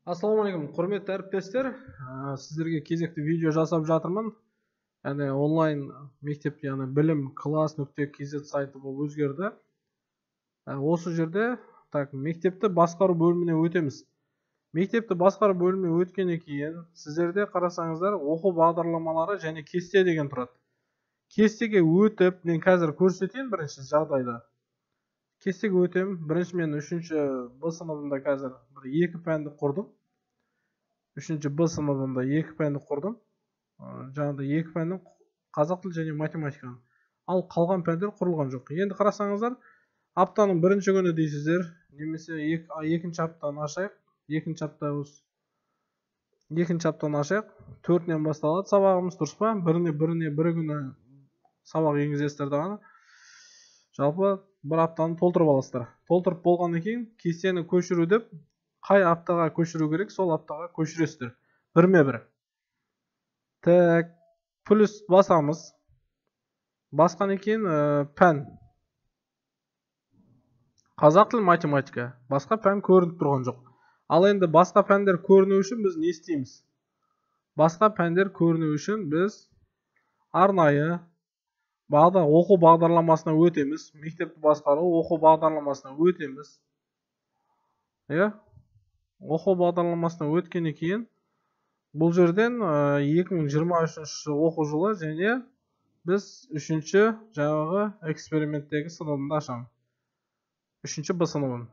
Ассалаумағалейкум, құрметті әріптестер. Сіздерге кезекті видео жасап жатырмын. Яғни онлайн мектеп, яғни білім класс.kz сайты болып өзгерді. Осы жерде так мектепті басқару бөліміне өтеміз. Мектепті басқару бөліміне өткеннен кейін сіздерде қарасаңыздар оқу бағдарламалары және кесте деген тұрады. Кестеге өтіп, мен қазір көрсетейін бірінші жағдайда. Кестеге өтем. Бірінші мен 3-ші Б сыныбында қазір бір 2 пәнді құрдым. 3-ші Б сыныбында 2 пәнді құрдым. Жаңағыдай 2 пәннің қазақ тілі және математиканы. Ал қалған пәндер құрылған жоқ. Енді қарасаңыздар, аптаның бірінші күні дейсіздер, немесе екінші аптаны ашайық. Екінші апта осы. Екінші аптаны ашайық. 4-нен басталады сабағымыз, дұрыс па? Біріне бір күні сабақ енгізесіздер дағы. Жалпы бір аптаны толтырып аласыздар. Толтырып болғаннан кейін кестені көшіру деп қай аптаға көшіру керек, сол аптаға көшіресіздер. Бірме-бір. Так, плюс басамыз. Басқаннан кейін пән. Қазақ тілі, математика. Басқа пән көрініп тұрған жоқ. Ал енді басқа пәндер көріну үшін біз не істейміз? Басқа пәндер көріну үшін біз арнайы оқу бағдарламасына өтеміз. Мектепті басқару оқу бағдарламасына өтеміз. Иә? Оқу бағдарламасына өткеннен кейін бұл жерден 2023 оқу жылы және біз 3-ші жаңағы эксперименттегі сыныбымды ашамын. 3-ші Б сыныбын.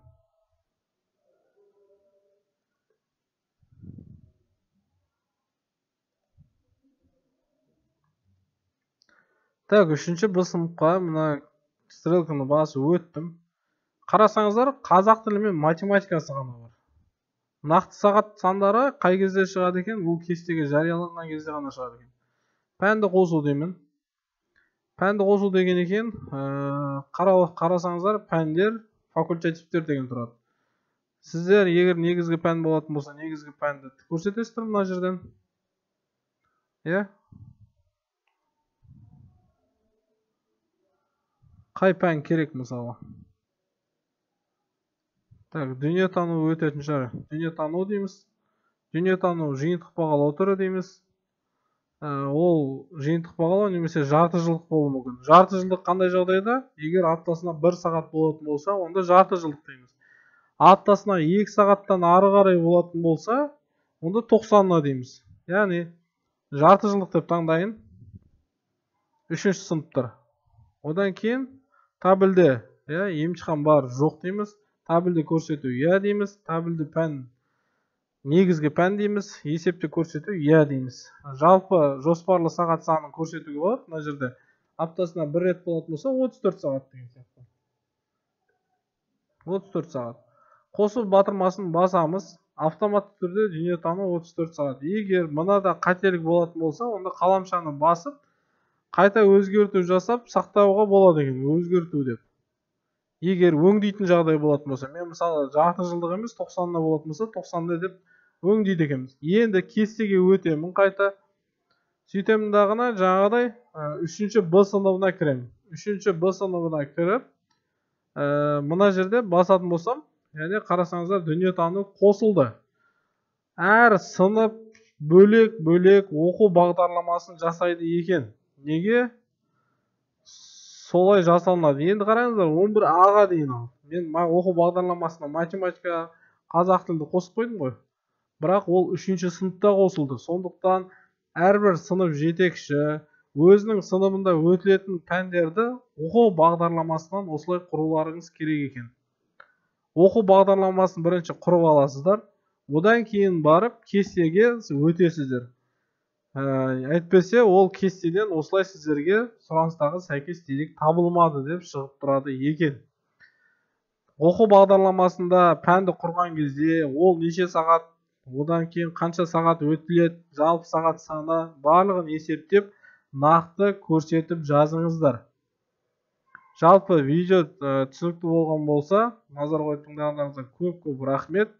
Так, 3-ші Б сыныпқа мына стрелканы басып өттім. Қарасаңыздар, қазақ тілі мен математикасы ғана бар. Нақты сағат сандары қай кезде шығады екен? Бұл кестеге жарияланған кезде ғана шығады екен. Пәнді қосу деймін. Пәнді қосу деген екен, қарасаңыздар, пәндер, факультативтер деген тұрады. Сіздер егер негізгі пән болатын болса, негізгі пәнді көрсетесіздер мына жерден. Иә? Қай пән керек мысалы? Так, дүниетану өтетін шығар. Дүниетану дейміз. Дүниетану жиынтық бағалау түрі дейміз. Ол жиынтық бағалау немесе жарты жылдық болуы мүмкін. Жарты жылдық қандай жағдайда? Егер аптасына 1 сағат болатын болса, онда жарты жылдық дейміз. Аптасына 2 сағаттан ары қарай болатын болса, онда 90-на дейміз. Яғни жарты жылдық деп таңдайын. 3-ші сыныптар. Одан кейін табельде, иә, емтихан бар, жоқ дейміз. Табельде көрсету иә дейміз. Табельде пән, негізгі пән дейміз. Есепте көрсету иә дейміз. Жалпы жоспарлы сағат санын көрсетуге болады. Мына жерде аптасына бір рет болатын болса 34 сағат деген сияқты. 34 сағат. Қосу батырмасын басамыз. Автоматты түрде дүниетану 34 сағат. Егер мынада қателік болатын болса, онда қаламшаны басып қайта өзгерту жасап сақтауға болады екен, өзгерту деп. Егер өңдейтін жағдай болатын болса, мен мысалы жарты жылдық емес 90-на болатын болса, 90-да деп өңдейді екенбіз. Енді кестеге өтемін қайта. Сөйтемін дағына жаңағыдай 3-ші Б сыныбына кіремін. 3-ші Б сыныбына кіріп, мына жерде басатын болсам, яғни қарасаңыздар дүниетану қосылды. Әр сынып бөлек-бөлек оқу бағдарламасын жасайды екен. Неге солай жасалынады? Енді қараңыздар, 11 А-ға дейін ал. Мен оқу бағдарламасына математика, қазақ тілді қосып қойдым ғой. Бірақ ол 3-ші сыныпта қосылды. Сондықтан әрбір сынып жетекші өзінің сыныбында өтілетін пәндерді оқу бағдарламасынан осылай құруларыңыз керек екен. Оқу бағдарламасын бірінші құрып аласыздар, одан кейін барып кестеге өтесіздер. Әйтпесе ол кестеден осылай сіздерге сұраныстағы сәйкес дерек табылмады деп шығып тұрады екен. Оқу бағдарламасында пәнді құрған кезде ол неше сағат, одан кейін қанша сағат өтіледі, жалпы сағат саны барлығын есептеп нақты көрсетіп жазыңыздар. Жалпы видео түсінікті болған болса, назар қойып тыңдағандарыңызға көп-көп рахмет.